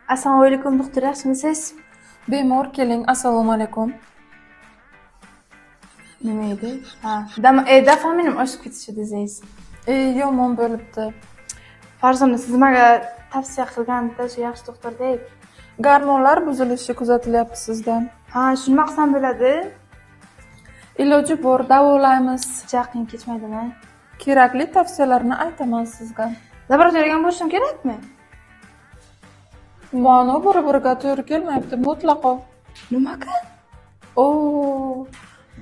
Assalomu alaykum, doktor, yaxshimisiz? Bemor, keling, assalomu alaykum. Nima edi? Ha, dopaminim oshib ketishi desangiz. E, yomon bo'libdi. Farzona, siz menga tavsiya qilganda shu yaxshi doktor deb. Gormonlar buzilishi kuzatilyapti sizdan. Ha, shu nima qilsam bo'ladi? Iloji bor, davolaymiz. Qiyin kechmaydimi? Kerakli tavsiyalarni aytaman sizga. Laboratoriyaga ham borishim kerakmi? Ma'no bir-biriga to'g'ri kelmayapti mutlaqo. Nimaga? O,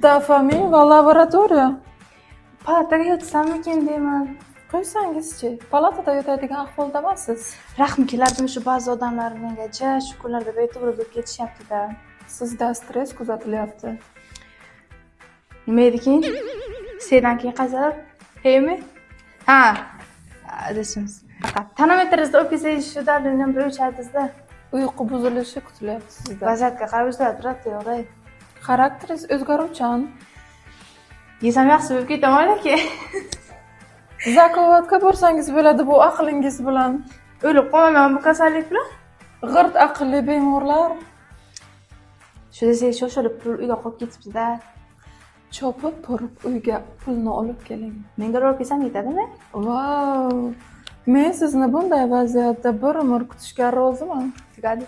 dopamin va laboratoriya. Palataga yotsammikin deyman. Qo'ysangizchi, palatada yotadigan ahvolda emassiz. Rahm keladimi shu ba'zi odamlar menga, ja, shu kunlarda beto'g'ri bo'lib ketishyapti-da. Sizda stress kuzatilyapti. Nima edi keyin? Sedan keyin qaysi? Heymi? Ha, adashimiz. Tonometringizni olib kelsangiz, shu давление bir o'lchardingizda. Uyqu buzilishi kutilyapti sizda. Vaziyatga qarab o'zgarib turadi, yo'q. Xarakteringiz o'zgaruvchan. Yesam, yaxshi bo'lib ketaman lekin. Zakovatga borsangiz bo'ladi bu aqlingiz bilan. O'lib qolmayman bu kasallik bilan. G'irt aqlli bemorlar. Shu desangiz, shoshilib pul uyga qolib ketibdi-da. Chopib borib uyga pulni olib keling. 1000 dollar olib kelsam yetadimi? Vau! Men sizni bunday vaziyatda bir umr kutishga roziman. Tugadi.